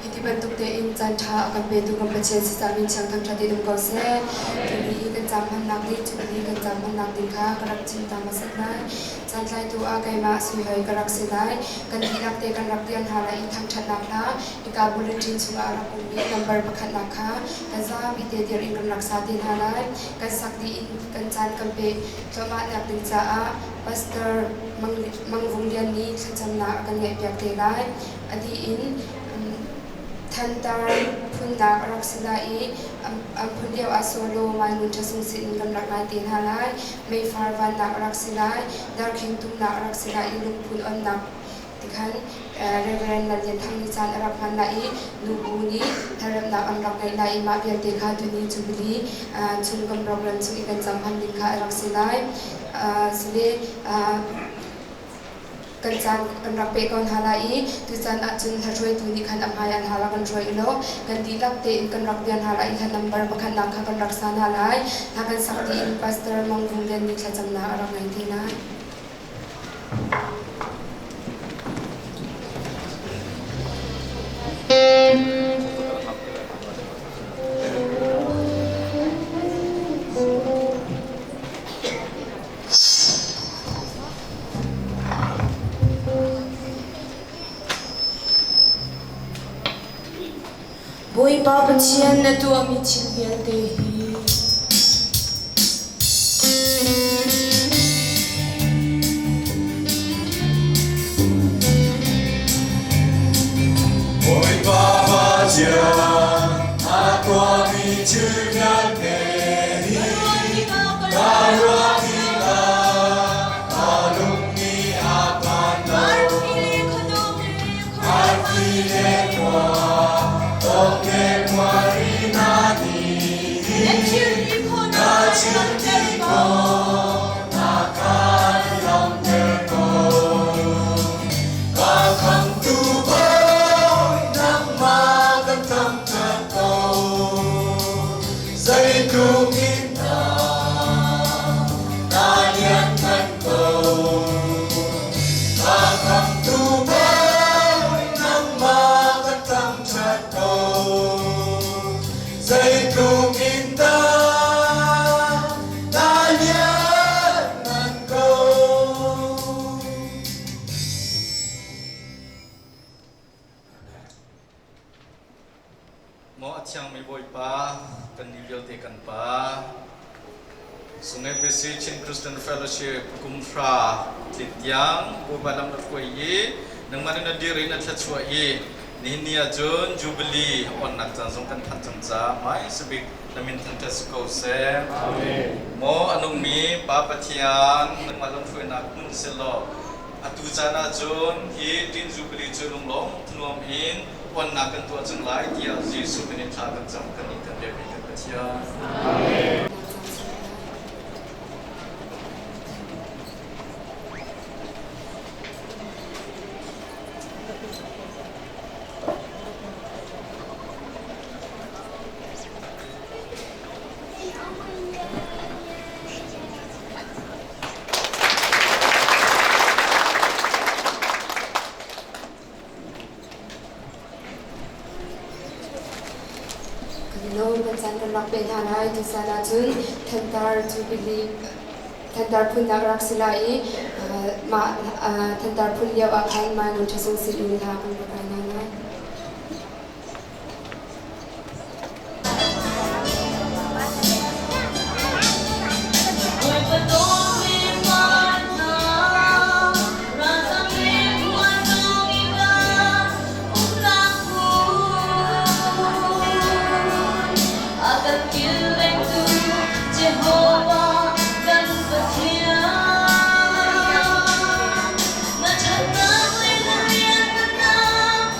Hiti bantuk tein caan ṭha a kan petu kan Pathian sisah min thiang thangṭhat in um ko seh. Tuni i kan caam hmannak ding, Jubilee kan caam hmannak ding kha ka rak chim ta hmasat lai. Caantlaitu ah keimah sui hoi ka rak si lai. Kan dihlak te kan rak dir hna lai i thangṭhatnak hla hika bulletin chungah a rak ummi number pakhatnak kha kan zapi te dir in kan rak sa te hna lai. Kan sak dih in kan caan kan pek thluahmahnak ding caah Pastor Mang Vung Lian nih thlacamnak a kan ngaihpiak te lai. A dih in Thantar phunnak a rak si lai i an phun lio ah solo Mai Ngun Ṭha Sung sin in kan rak ngai te hna lai. Meifar vannak a rak si lai. Darkhing tumnak a rak si lai i lungphun onnak tikhan Reverend Lal Lian Thang nih caan a rak hman lai i nubu nih tharemnak an rak ngeih lai i mah vialte kha tuni Jubilee chung kan program chung i kan cam hman ding kha a rak si lai. Sile kan caan kan rak peh ko hna lai i tucaan ahcun hla-hruaitu nih khan a hmai an hal ah kan hruai u law kan dihlak tein kan rak bia hna lai i hla nambar pakhatnak kha kan rak sa hna lai. Hla kan sak dih in Pastor Mang Vung Lian nih thlacamnak a rak ngei te lai. Bawipa Pathian na tuahmi thil vialte hi Bawipa Pathian a tuahmi thil vialte hi ka ruah tikah ka lung nih a phan lo. Arfi le khua, tawk le khuari hna nih na chim ti khawh na kan lawmhter ko. Ka khamtu Bawi nangmah kan thangṭhat ko. Zeitluk in dah na lianngan ko. Ka khamtu Bawi nangmah kan thangṭhat ko. Zeitluk in dah na lianngan ko. Maw a thiangmi Bawipa, kannih vialte kan Pa, Sungai BC Chin Christian Fellowship kum hra tlin tiang Bawipa lam na hruai i nangmah nih na dir i na thluachuah i nihin ni ahcun Jubilee onnak caan zong kan phanh cang caah hmaisabik na min thangṭhat si ko seh. Maw a nungmi Pa Pathian, nangmah lamhruainak hmun sehlaw atu caan ahcun hi Tin Jubilee cu lunglawm thanuam in onnak kan tuah cang lai tiah Jesuh min in thla kan cam kan nih kan biakmi kan Pathian. Amen. Kan lawm kan caan kan rak pe hna lai. Tuchan ahcun Thantar Jubilee Thantar phunnak rak si lai i mah Thantar phun lio ah khan Mai Ngun Ṭha Sung sin in hla kan rak ai hna lai. Jehovah kan Pathian na ṭhatnak le na riannak.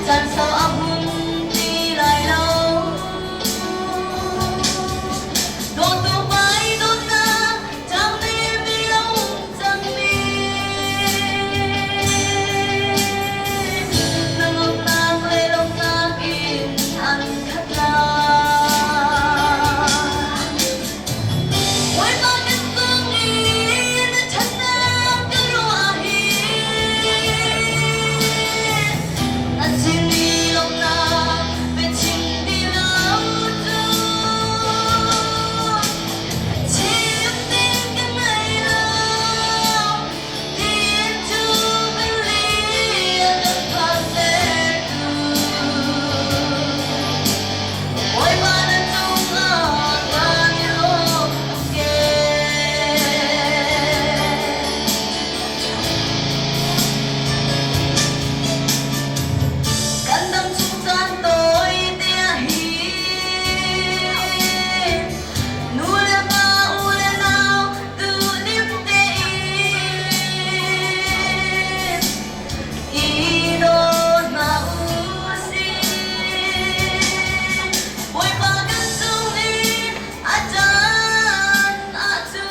Caan sau a hmun ti lai lo. Dawtu pai dawtnak cangmi a um cangmi. Na lawmhnak le lawmhnak in an khat lai. Bawipa kan cung i na ṭhatnak ka ruah hi a sin i lawmhnak biachim ti lo cu chim ding ka ngei lo. Tin cu bili a kan phaktertu. Bawipa na cungah kan i lawm tuk ee. Kan dam chung caan tawi te ah hin nu le pa u le nau duhdim tein i daw hna u sih. Bawipa kan cung i a caan ahcun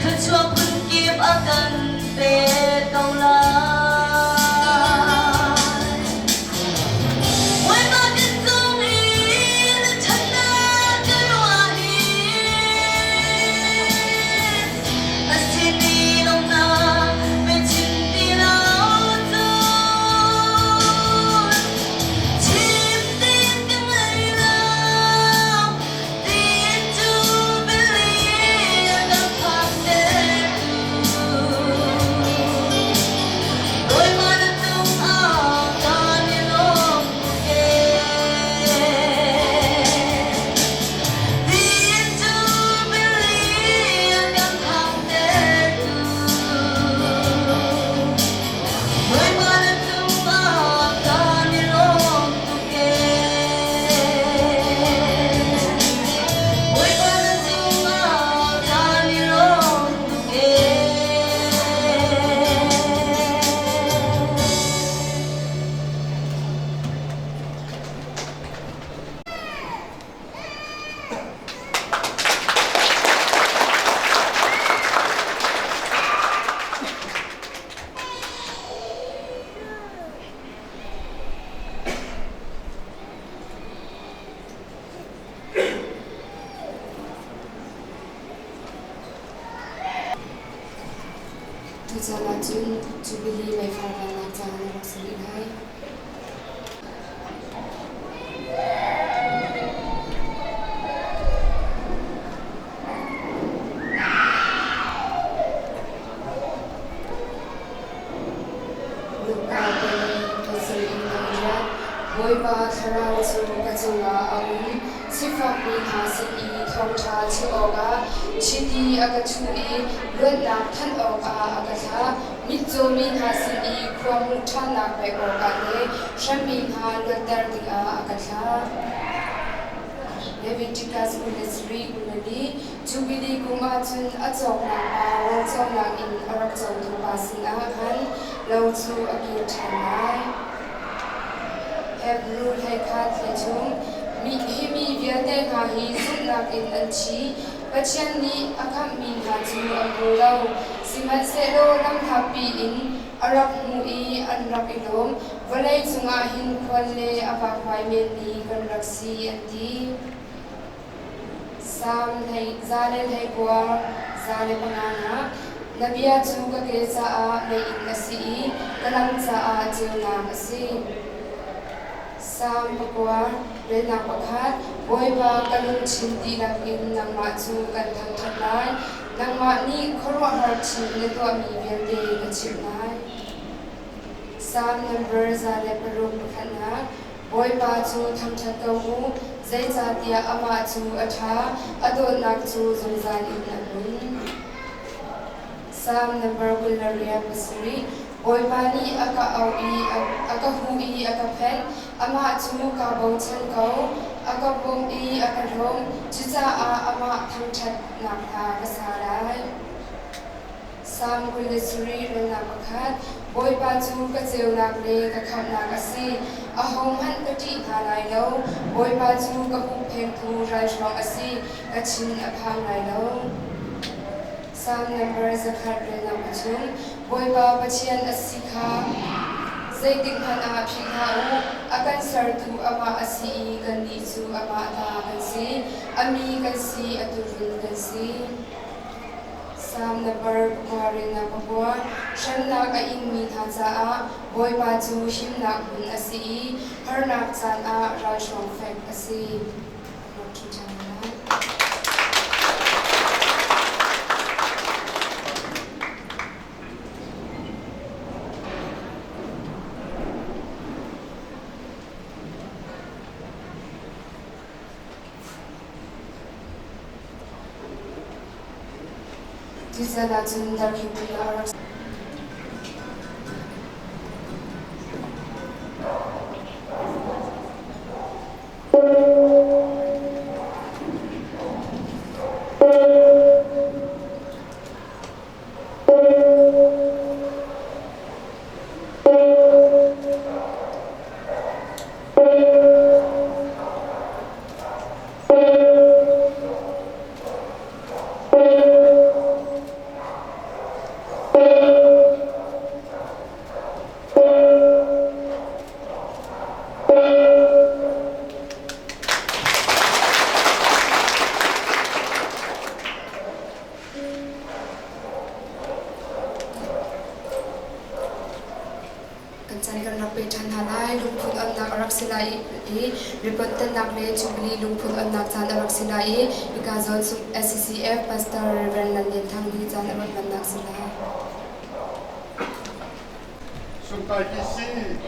thluachuah phunkip a kan pek ko lai. Bawipa kan cung i na ṭhatnak ka ruah hi a sin i lawmhnak biachim ti lo cun chim ding ka ngei lo. Tin cu bili a kan phaktertu. Bawipa na cungah kan i lawm tuk ee. Tin cu bili a kan phaktertu. Bawipa na cungah kan i lawm tuk ee. Bawipa na cungah kan i lawm tuk ee. Tuchan ahcun Jubilee meifar vannak caan a rak si rih lai. Luka pali pasarih in a riat. Bawipa Thlarau cu ka cungah a um. Sifakmi hna sin i thawngṭha chim awkah chiti a ka thuh i luatnak thanh awkah a ka thlah. Mitcawmi hna sin i khua hmuh ṭhannak pek awkah le hremmi hna luatter dingah a ka thlah. Leviticus 24 24 Jubilee kum ahcun a cawknak pa roconak in a rak cotu pa sinah khan lo cu a kir ṭhan lai. Hebru 11 hlei chung hi mi vialte hna hi zumhnak in an thi. Pathian nih a khamhmi hna cu an hmu lo. Sihmanhsehlaw lamhlatpi in a rak hmu i an rak i lawm. Vawlei cungah hin khual le a vakvai menmi kan rak si, an ti. Salm 129 105 Na bia cu ka ke caah meiinn a si i ka lam caah ceunak a si. Salm 9 1 Bawipa ka lungthin dihlak in nangmah cu kan thangṭhat lai. Nangmah nih khuaruahhar thil na tuahmi vialte ka chimh lai. Salm 106 Bawipa cu thangṭhat ko u, zeicahtiah amah cu a ṭha, a dawtnak cu zungzal in a hmun. Salm 27 Bawipa nih a ka auh i a ka huh i a ka phenh, amah cu kaa bochan ko, a ka bawmh i a ka hlawm, cucaah amah thangṭhatnak hla ka sa lai. Salm 27 1. Bawipa cu ka ceunak le ka khamhnak a si. Ahohmanh ka ṭih hna lai lo. Bawipa cu ka hupphengtu ralhruang a si, ka thin a phang lai lo. Salm number 100 relnak pathum. Bawipa Pathian a si kha zeitik hmanh ah philh hlah u. A kan sertu amah a si i kannih cu amah ta kan si. A mi kan si, a tuurun kan si. Salm number 9 relnak pakua. Hremnak a ingmi hna caah Bawipa cu himnak hmun a si i harnak caan ah ralhruang fek a si. Rak ṭhu ṭhan lai. Tuzan ahcun darkhing ah a rak Kan chan kan rak pe ṭhan hna lai. Lungphun onnak a rak si lai i ripontannak le Jubilee lungphun onnak caan a rak si lai i hika zawn SCCF Pastor Rev. Lal Lian Thang nih caan a rak hmannak si lai. Sungkai PC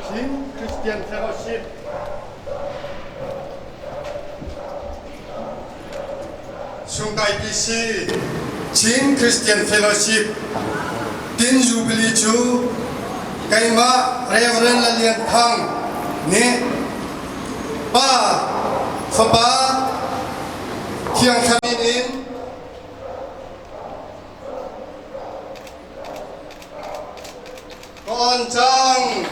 Chin Christian Fellowship Sungkai PC Chin Christian Fellowship Tin Jubilee cu keimah Reverend Lalian Thang nih Pa Fapa Thiang Thlarau in Ka on cang.